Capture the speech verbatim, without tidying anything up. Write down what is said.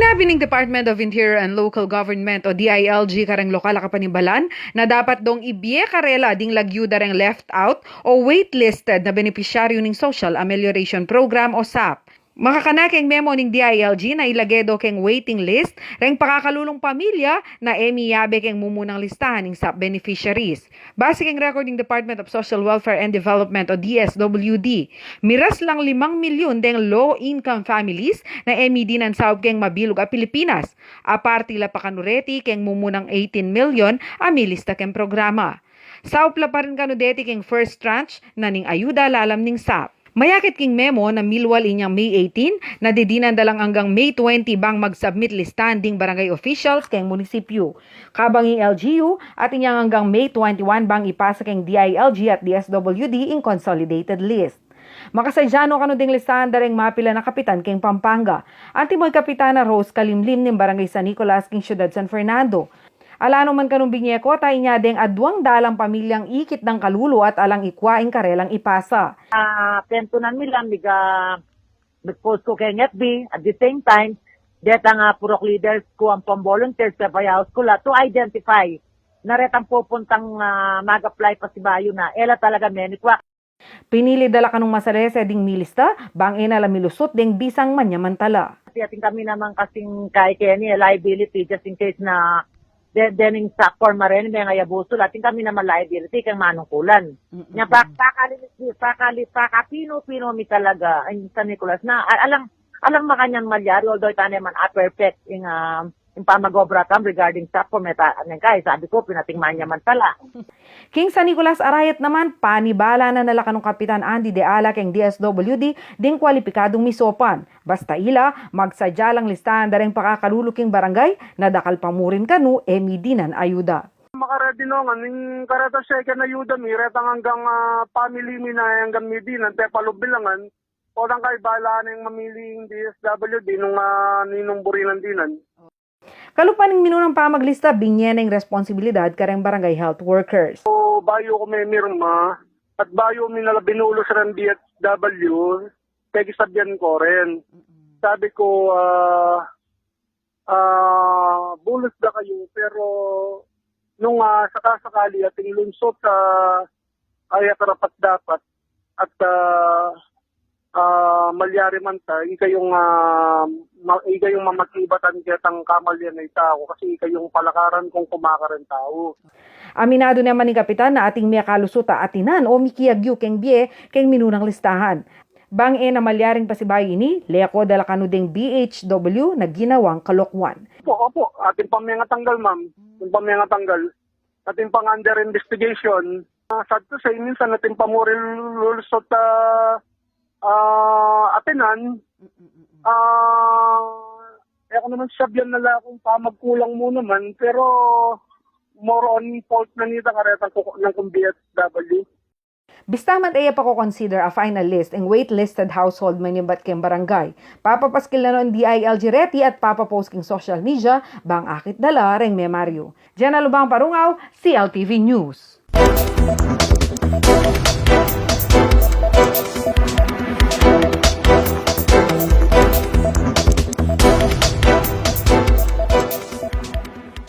Sabi ning Department of Interior and Local Government o D I L G kareng lokal a kapanibalan na dapat dong ibie karela ding lagyu da reng left out o waitlisted na benepisyaryu ning Social Amelioration Program o sap. Makakana keng memo ning D I L G na ilage do keng waiting list reng pakakalulung pamilya na e miyabe keng mumunang listahan ning sap beneficiaries. Base keng record ning Department of Social Welfare and Development o D S W D, miras lang limang milyun deng low-income families na e midinan saup keng mabilug a Pilipinas. Aparte la pa kanu reti keng mumunang eighteen milyon a milista keng programa. Saup la pa rin kanu deti keng first tranche na ning ayuda lalam ning sap. Mayakit king memo na milual inyang May eighteen na didinan da lang anggang May twenty bang mag-submit listahan ding barangay officials keng munisipyu. Kabang ing L G U, atin yang anggang May twenty-one bang ipasa keng D I L G at D S W D ing consolidated list. Makasadya no kanu ding listahan da reng mapilan a kapitan keng Pampanga. Antimo i Kapitana Rose Kalimlim ning Barangay San Nicolas king Syudad San Fernando. Ala no man kanung binye ko, ta inya deng aduang dalang pamilyang ikit dang kalulu at alang ikwa ing karelang ipasa. Ah, pentunan mi lang, miga, nag-post ku keng F B, at the same time, detang, ah, purok leaders ku ampong volunteers, sa bayaus ku la, to identify na retang pupuntang, ah, mag-apply pasibayu na, e la talaga menikwa. Pinili da la kanung masalese ding milista, bang e na la milusut deng bisang manyamantala. Kasi atin kami naman kasing kay keni, eh, liability just in case na de-, dening sa forma rin, may ngayabusul, atin kami naman liability keng manungkulan. Mm-mm. Nya, pa-, pakali-, pakali-, pakapinu-pinu mi talaga, ay, San Nicolas na, a-, alang, alang makanyan malyari, although ita naman, ah, perfect, ing, ah, ing pamag-obra kam regarding sa kung meta, aning kay, sabi ku, pinating manyamantala. King San Nicolas Arayat naman, panibala na na la kanung Kapitan Andy De Ala keng D S W D ding kwalipikadung misopan. Basta ila, magsadya lang listahan da reng pakakalulu king barangay na dakal pa mu rin kanu e midinan ayuda. Makaredi no ngan, ing kareta second ayuda mi, retang anggang, ah, family mi na anggang midinan, te palubilangan, o dang kay bala na ing mamili ing D S W D nung, ah, ninung buri nang dinan. Kalupa ning minunang pamaglista, binye na ing responsibilidad kareng barangay health workers. So, bayu ku memirma, at bayu mi na la binulus reng D S W, pegsabian ku rin. Mm-mm. Sabi ku, ah, ah, bulus da kayu, pero nung, ah, saka-sakali ating lungsot, ah, ay karapat-dapat at, ah, ah, malyari man ta, ikayung, ah, ma-, ikayung mamagibatan ketang kamalian a itau, kasi ikayung palakaran kung kumakareng tau. Aminadu naman ning kapitan na ating mekalusut a atinan o mikiagyu keng bie keng minunang listahan. Bang e na malyaring pasibayu ini, leko da la kanu deng B H W na ginawang kalokuan. Opo, opo. Atin pang mengatanggal, ma'am. Atin pang mengatanggal. Atin pang under investigation. Ah, sad to say, minsan atin pa mu rin lulusot, ah, ah, atinan. Mm, mm, mm, mm. Ah, e ku naman sabian na la kung pamagkulang mu naman, pero more on fault na nita karetang kuku-, nang kung B H W. Bista man e ya pa ko-consider a final list ing waitlisted household manibat keng barangay. Papapaskil na no ing D I L G reti at papapost keng social media bang akit da la reng memaryu. Jenna Lubang Parungaw, C L T V News.